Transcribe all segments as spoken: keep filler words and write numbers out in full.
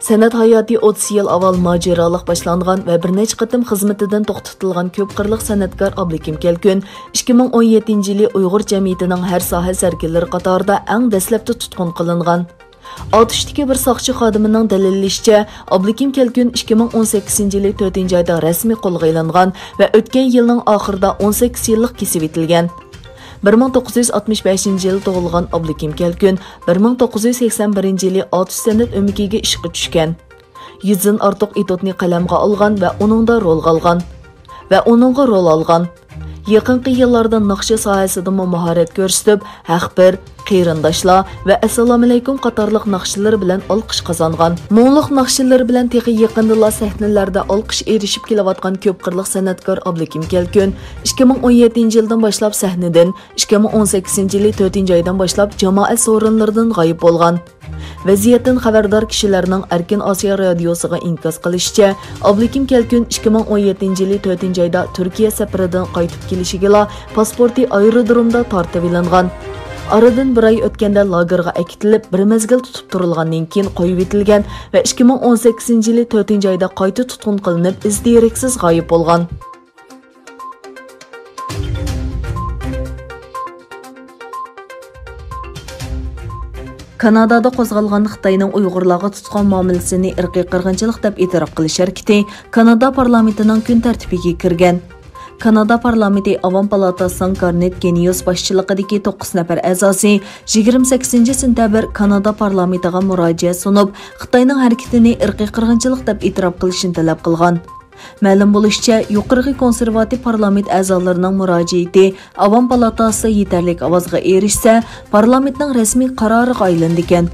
سەنئەت ھاياتى ئوتتۇز يىل ئاۋۋال ماجىرالىق باشلانغان ۋە بىر نەچچە قېتىم خىزمىتىدىن توختىتىلغان كۆپ قىرلىق سەنئەتكار ئابلىكىم كەلكۈن ئىككى مىڭ ئون يەتتىنچى يىلى ئۇيغۇر جەمئىيىتىنىڭ ھەر ساھە سەرگىلىرى قاتارىدا ئەڭ دەسلەپتە تۇتقۇن قىلىنغان. ئاتۇشتىكى بىر ساقچى خادىمىنىڭ دەلىللىشىچە، ئابلىكىم كەلكۈن ئىككى مىڭ ئون سەككىزىنچى يىلى تۆتىنچى ئايدا رەسمىي قولغا ئېلىنغان ۋە ئۆتكەن يىلنىڭ ئاخىرىدا ئون سەككىز يىللىق كېسىۋېتىلگەن. بىر مىڭ توققۇز يۈز ئاتمىش بەشىنچى يىلى تۇغۇلغان ئابلىكىم كەلكۈن بىر مىڭ توققۇز يۈز سەكسەن بىرىنچى يىلى ئاتۇش سەنئەت ئۆمىكىگە ئىشقا چۈشكەن. يۈزدىن ئارتۇق ئېتيۇدنى قەلەمگە ئالغان ۋە ئۇنىڭدا رول ئالغان. ۋە ئۇنىڭغا رول ئالغان. يېقىنقى يىللاردا ناخشا ساھەسىدىمۇ ماھارەت كۆرسىتىپ، ھەق بېر، قېرىنداشلار ۋە ئەسسالامۇئەلەيكۇم قاتارلىق ناخشىلىرى بىلەن ئالقىش قازانغان. مۇڭلۇق ناخشىلىرى بىلەن تېخى يېقىندىلا سەھنىلەردە ئالقىش ئېرىشىپ كېلىۋاتقان كۆپ قىرلىق سەنئەتكار ئابلىكىم كەلكۈن ئىككى مىڭ ئون يەتتىنچى يىلدىن باشلاپ سەھنىدىن، ئىككى مىڭ ئون سەككىزىنچى يىلى تۆتىنچى ئايدىن باشلاپ جامائەت سورۇنلىرىدىن غايىب بولغان. ۋەزىيەتتىن خەۋەردار كىشىلەرنىڭ ئەركىن ئاسىيا رادىيوسىغا ئىنكاس قىلىشىچە، ئابلىكىم كەلكۈن ئىككى مىڭ ئون يەتتىنچى يىلى تۆتىنچى ئايدا تۈركىيە سەپىرىدىن قايتىپ كېلىشىگىلا پاسپورتى ئايرودرومدا تارتىۋېلىنغان. ئارىدىن بىر ئاي ئۆتكەندە لاگېرغا ئەكېتىلىپ، بىر مەزگىل تۇتۇپ تۇرۇلغاندىن كېيىن قويۇۋېتىلگەن ۋە ئىككى مىڭ ئون سەككىزىنچى يىلى تۆتىنچى ئايدا قايتا تۇتقۇن قىلىنىپ، ئىز دېرەكسىز غايىب بولغان. كانادادا قوزغالغان خىتاينىڭ ئۇيغۇرلارغا تۇتقان مۇئامىلىسىنى ئىرقىي قىرغىنچىلىق دەپ ئېتىراپ قىلىش ھەرىكىتى كانادا پارلامېنتىنىڭ كۈن تەرتىپىگە كىرگەن. كانادا پارلامېنتى ئاۋام پالاتاسىنىڭ گارنېت گېنىيوس باشچىلىقىدىكى توققۇز نەپەر ئەزاسى يىگىرمە سەككىزىنچى سېنتەبىر كانادا پارلامېنتىغا مۇراجىئەت سۇنۇپ، خىتاينىڭ ھەرىكىتىنى ئىرقىي قىرغىنچىلىق دەپ ئېتىراپ قىلىشنى تەلەپ قىلغان. مەلۇم بولۇشىچە، يۇقىرىقى كونسېرۋاتىپ پارلامېنت ئەزالىرىنىڭ مۇراجىئىتى ئاۋام پالاتاسى يېتەرلىك ئاۋازغا ئېرىشسە، پارلامېنتنىڭ رەسمىي قارارىغا ئايلىنىدىكەن.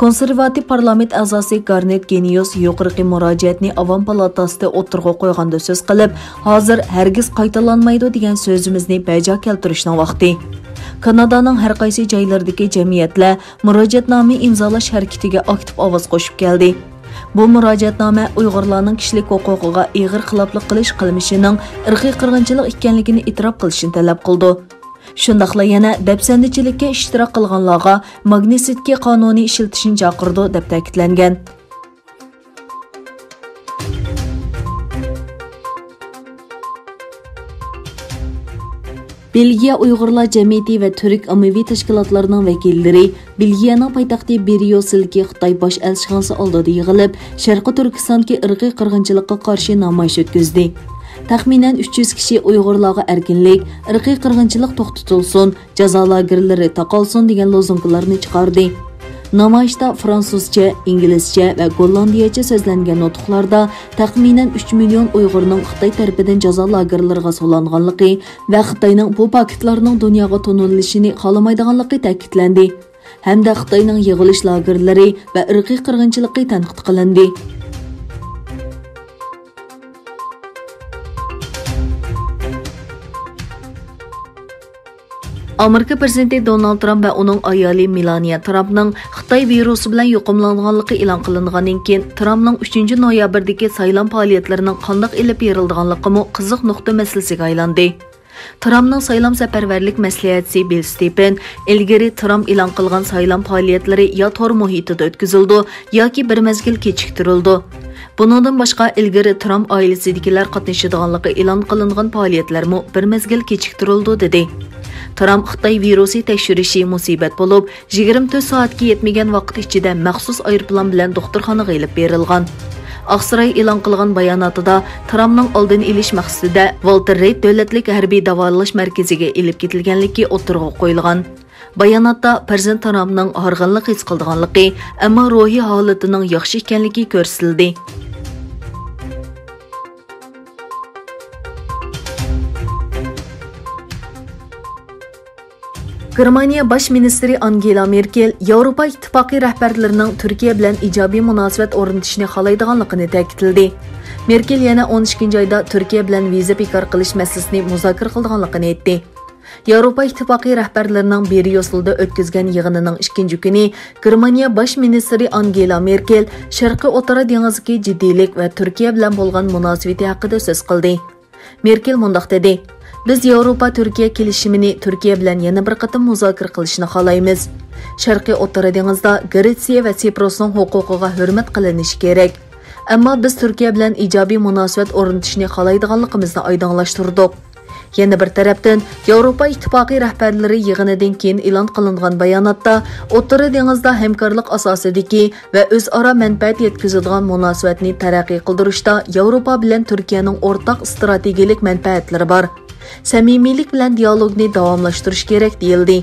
كونسېرۋاتىپ پارلامېنت ئەزاسى گارنېت گېنىيوس يۇقىرىقى مۇراجىئەتنى ئاۋام پالاتاسىدا ئوتتۇرىغا قويغاندا سۆز قىلىپ، ھازىر ھەرگىز قايتىلانمايدۇ دېگەن سۆزىمىزنى بەجا كەلتۈرۈشنىڭ ۋاقتى. كانادانىڭ ھەر قايسى جايلىرىدىكى جەمئىيەتلەر مۇراجىئەتنامە ئىمزالاش ھەرىكىتىگە ئاكتىپ ئاۋاز قوشۇپ كەلدى. بۇ مۇراجىئەتنامە ئۇيغۇرلارنىڭ كىشىلىك ھوقۇقىغا ئېغىر خىلاپلىق قىلىش قىلمىشىنىڭ ئىرقىي قىرغىنچىلىق ئىكەنلىكىنى ئېتىراپ قىلىشنى تەلەپ قىلىدۇ. شۇنداقلا يەنە دەپسەندىچىلىككە ئىشتىراك قىلغانلارغا ماگنىتسكىي قانۇنى ئىشلىتىشنى چاقىرىدۇ، دەپ تەكىتلەنگەن. بېلگىيە ئۇيغۇرلار جەمئىيىتى ۋە تۈرك ئاممىۋى تەشكىلاتلىرىنىڭ ۋەكىللىرى بېلگىيەنىڭ پايتەختى بريۇسسېلدىكى خىتاي باش ئەلچىخانىسى ئالدىدا يىغىلىپ، شەرقىي تۈركىستاندىكى ئىرقىي قىرغىنچىلىققا قارشى نامايىش ئۆتكۈزدى. تەخمىنەن ئۈچ يۈز كىشى ئۇيغۇرلارغا ئەركىنلىك، ئىرقىي قىرغىنچىلىق توختىتىلسۇن، جازا لاگېرلىرى تاقالسۇن دېگەن لوزۇنكىلارنى چىقاردى. نامايىشتا فرانسۇزچە، ئىنگلىزچە ۋە گوللاندىيەچە سۆزلەنگەن نۇتۇقلاردا تەخمىنەن ئۈچ مىليون ئۇيغۇرنىڭ خىتاي تەرىپىدىن جازا لاگېرلىرىغا سولانغانلىقى ۋە خىتاينىڭ بۇ پاكىتلارنىڭ دۇنياغا تونۇلۇشىنى خالىمايدىغانلىقى تەكىتلەندى ھەمدە خىتاينىڭ يىغىلىش لاگېرلىرى ۋە ئىرقىي قىرغىنچىلىقى تەنقىد قىلىندى. ئامېرىكا پىرېزىدېنتى دونالد ترامپ ۋە ئۇنىڭ ئايالى مېلانىيا ترامپنىڭ خىتاي ۋىرۇسى بىلەن يۇقۇملانغانلىقى ئېلان قىلىنغاندىن كېيىن، ترامپنىڭ ئۈچىنچى نويابىردىكى سايلام پائالىيەتلىرىنىڭ قانداق ئېلىپ بېرىلىدىغانلىقىمۇ قىزىق نۇقتا مەسىلىسىگە ئايلاندى. ترامپنىڭ سايلام سەپەرۋەرلىك مەسلىھەتچىسى بىل ستېپېن ئىلگىرى ترامپ ئېلان قىلغان سايلام پائالىيەتلىرى يا تور مۇھىتىدا ئۆتكۈزۈلىدۇ ياكى بىر مەزگىل كېچىكتۈرۈلىدۇ. بۇنىڭدىن باشقا، ئىلگىرى ترامپ ئائىلىسىدىكىلەر قاتنىشىدىغانلىقى ئېلان قىلىنغان پائالىيەتلەرمۇ بىر مەزگىل كېچىكتۈرۈلىدۇ، دېدى. ترامپ خىتاي ۋىرۇسى تەكشۈرۈشى مۇسىبەت بولۇپ، يىگىرمە تۆت سائەتكە يەتمىگەن ۋاقىت ئىچىدە مەخسۇس ئايروپىلان بىلەن دوختۇرخانىغا ئېلىپ بېرىلغان. ئاقساراي ئېلان قىلغان باياناتىدا ترامپنىڭ ئالدىنى ئېلىش مەقسىتىدە ۋالتېر رېيت دۆلەتلىك ھەربىي داۋالىنىش مەركىزىگە ئېلىپ كېتىلگەنلىكى ئوتتۇرىغا قويۇلغان. باياناتتا پىرېزىدېنت ترامپنىڭ ھارغىنلىق ھېس قىلىدىغانلىقى، ئەمما روھىي ھالىتىنىڭ ياخشى ئىكەنلىكى كۆرسىتىلدى. گېرمانىيە باش مىنىستىرى ئانگېلا مېركېل ياۋروپا ئىتتىپاقى رەھبەرلىرىنىڭ تۈركىيە بىلەن ئىجابىي مۇناسىۋەت ئورنىتىشنى خالايدىغانلىقىنى تەكىتلىدى. مېركېل يەنە ئون ئىككىنچى ئايدا تۈركىيە بىلەن ۋىزا بىكار قىلىش مەسىلىسىنى مۇزاكىرە قىلىدىغانلىقىنى ئېيتتى. ياۋروپا ئىتتىپاقى رەھبەرلىرىنىڭ بريۇسسېلدا ئۆتكۈزگەن يىغىنىنىڭ ئىككىنچى كۈنى گېرمانىيە باش مىنىستىرى ئانگېلا مېركېل شەرقىي ئوتتۇرا دېڭىزدىكى جىددىيلىك ۋە تۈركىيە بىلەن بولغان مۇناسىۋىتى ھەققىدە سۆز قىلدى. مېركېل مۇنداق دېدى، بىز ياۋروپا تۈركىيە كېلىشىمىنى تۈركىيە بىلەن يەنە بىر قېتىم مۇزاكىرە قىلىشنى خالايمىز. شەرقىي ئوتتۇرا دېڭىزدا گرېتسىيە ۋە سىپروسنىڭ ھوقۇقىغا ھۆرمەت قىلىنىشى كېرەك. ئەمما بىز تۈركىيە بىلەن ئىجابىي مۇناسىۋەت ئورنىتىشنى خالايدىغانلىقىمىزنى ئايدىڭلاشتۇردۇق. يەنە بىر تەرەپتىن، ياۋروپا ئىتتىپاقى رەھبەرلىرى يىغىنىدىن كېيىن ئېلان قىلىنغان باياناتتا، ئوتتۇرا دېڭىزدا ھەمكارلىق ئاساسىدىكى ۋە ئۆزئارا مەنپەئەت يەتكۈزىدىغان مۇناسىۋەتنى تەرەققىي قىلدۇرۇشتا ياۋروپا بىلەن تۈركىيەنىڭ ئورتاق ئىستراتېگىيەلىك مەنپەئەتلىرى بار. سەمىمىيلىك بىلەن دىيالوگنى داۋاملاشتۇرۇش كېرەك، دېيىلدى.